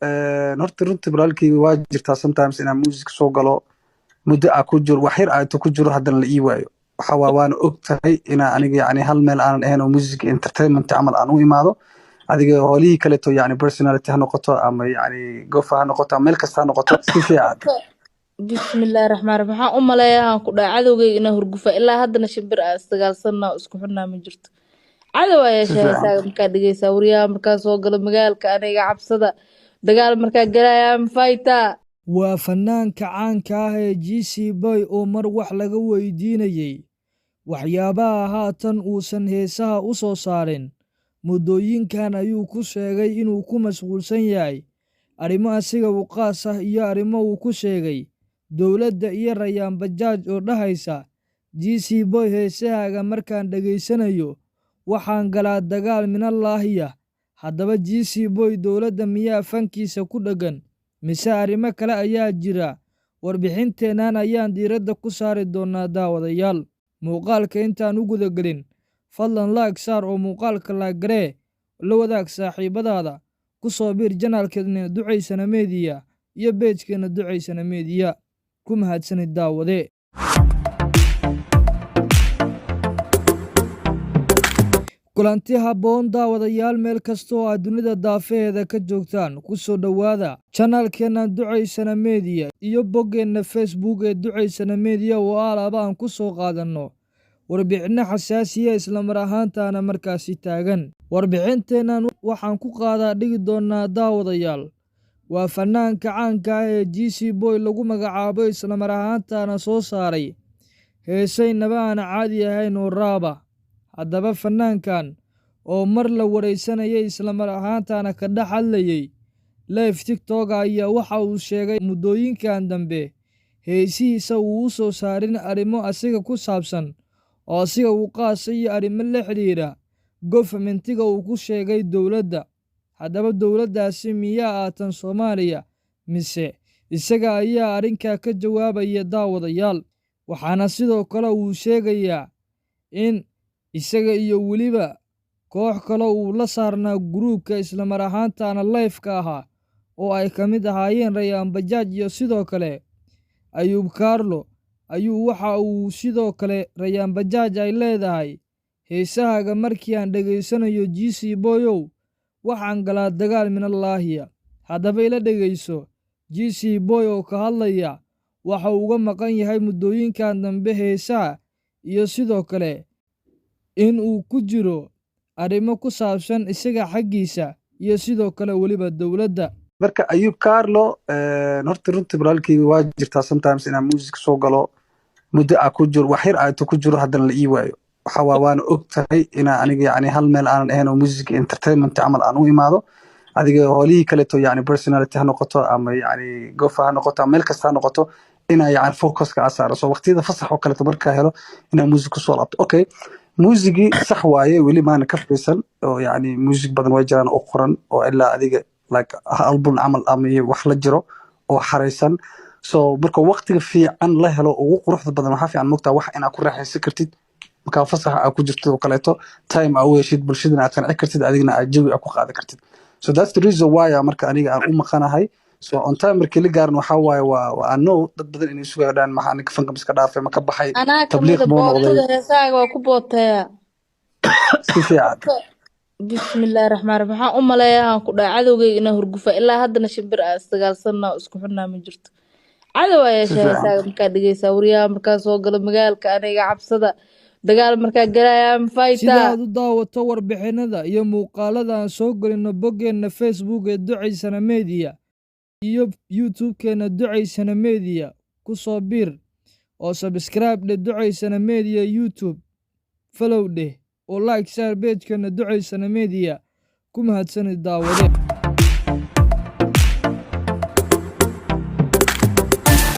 Horta runtii, walaalkeyga, waa jirtaa sometimes inaan music soo galo, muddo aa ku jiro, wax yar aa inta ku jiro, haddana la ii waayo. Waxa waa waana og tahay inaa aniga yani hal meel aanan ahayn oo music entertainment camal aan u imaado. Adiga hoolihii kaleeto, yani personality ha noqoto ama yani gofa ha noqoto ama meel kasta ha noqoto, si fiican. Bismillaahi raxmaan raxiim. Waxaan u maleeyaa aan ku dhahay cadowgayga inaa hurgufa. Ilaa haddana shimbir aa isdagaalsanaa oo isku xunnaa ma jirto. Cadow ayaa Si fiican. Heesaaga markaa dhegeysaa, waryaha markaa soo galo magaalka, aniga cabsada dagaal markaa galaya fighter. Waa fanaanka caanka ah ee Jeazy Boy oo mar wax laga weydiinayay waxyaabaha haatan uusan heesaha u soo saarin muddooyinkan, ayuu ku sheegay inuu ku mashquulsan yahay arrimo asiga u qaas ah iyo arrimo uu ku sheegay dowladda iyo Rayaan Bajaaj oo dhahaysa, "Jeazy Boy, heesahaaga markaan dhegaysanayo waxaan galaa dagaal minallaahiya." Haddaba Jeazy Boy dowladda miyaa fankiisa ku dheggan mise arrimo kale ayaa jira? Warbixinteennan ayaan diiradda ku saari doonaa. Daawadayaal, muuqaalka intaan u gudagelin, fadlan like saar oo muuqaalka like garee, la wadaag saaxiibadaada, ku soo biir channelkeena Ducaysana Media iyo pagekeenna Ducaysana Media. Ku mahadsanid, daawade. Kulanti habboon, daawadayaal, meel kasta oo aad dunida daafaheeda ka joogtaan, ku soo dhowaada channelkeenna Ducaysana Media iyo boggeenna Facebook ee Ducaysana Media, oo alaaba aan ku soo qaadanno warbixinno xasaasiya, islamar ahaantaana markaasi taagan. Warbixinteennan waxaan ku qaadaa dhigi doonaa, daawadayaal, waa fanaanka caanka ah ee Jeazy Boy lagu magacaabo, islamar ahaantaana soo saaray heesaynaba aan caadi ahayn oo rap ah. Haddaba fanaankan oo mar la wareysanayay, islamar ahaantaana ka dhex hadlayay live TikTok, ayaa waxa uu sheegay muddooyinkan dambe heesihiisa uu u soo saarin arrimo asiga ku saabsan oo asiga uu qaasa iyo arrimo la xidhiidha governmentiga uu ku sheegay dowladda. Haddaba dowladdaasi miyaa aatan Soomaaliya mise isaga ayaa arrinkaa ka jawaabaya, daawadayaal? Waxaana sidoo kale uu sheegayaa in isaga iyo weliba koox kale uu la saarnaa groupka, islamar ahaantaana liveka ahaa, oo ay ka mid ahaayeen Rayaan Bajaaj iyo sidoo kale Ayuub Kaarlo, ayuu waxa uu sidoo kale Rayaan Bajaaj ay leedahay, "Heesahaaga markii aan dhegaysanayo, Jeazy Boyow, waxaan galaa dagaal minallaahiya." Haddaba ila dhegayso Jeazy Boy oo ka hadlaya waxa uu uga maqan yahay muddooyinkan dambe heesaha iyo sidoo kale in uu ku jiro arrimo ku saabsan isaga xaggiisa iyo sidoo kale weliba dowladda. Marka Ayub Carlo, horta runtii, walaalkeyga, waa jirtaa sometimes inaan music soo galo, muddo aa ku jiro, wax yar aa inta ku jiro, haddana la ii waayo. Waxa waa waana og tahay inaa aniga yani hal meel aanan ahayn oo music entertainment camal aan u imaado. Adiga hoolihii kaleeto, yani personality ha noqoto ama yani gofa ha noqoto ama meel kasta ha noqoto, inaa yani focuska aa saaro. So waqtiyada fasax oo kaleeto markaa helo, inaa music kusoo laabto. Okay, muusigii sax waaye, weli maana ka fariisan oo yani music badan way jiraan oo qoran oo ilaa adiga like album camal ama iyo wax la jiro oo xaraysan. So marka waqtiga fiican la helo ugu quruxda badan, waxaa fiican mogtaa wax inaad ku raaxaysan kartid markaa fasaxa aa ku jirto oo kaleeto, time aa u heshid, bulshadana aad qanci kartid, adigna aad jawi aa ku qaadan kartid. So that's the reason why aa marka aniga aan u maqanahay. So on time markii la gaaran, waxaa waaye waa I know dad badan inay sugaadhaan, maxaa ninka fanka miska dhaafay, ma ka baxay? Anaa tabliiq kamida buu noqday. Bootada heesaaga waa ku booteeya. Si fiican. Bismillaahi raxmaan raxiim. Waxaan u maleeyaa aan ku dhahay cadowgayga inaa hurgufa. Ilaa haddana shimbir aa isdagaalsanaa oo isku xunnaa ma jirto. Cadow ayaa Si fiican. Heesaaga markaa dhegeysaa, waryaha markaa soo galo magaalka, aniga cabsada dagaal markaa galaya fighter. Sida aad u daawato warbixinada iyo muuqaalada aan soo gelino boggeenna Facebook ee Ducaysana Media iyo YouTube-keenna Ducaysana Media, ku soo biir oo subscribe dheh Ducaysana Media YouTube, follow dheh oo like saar pagekeenna Ducaysana Media. Ku mahadsanid, daawade.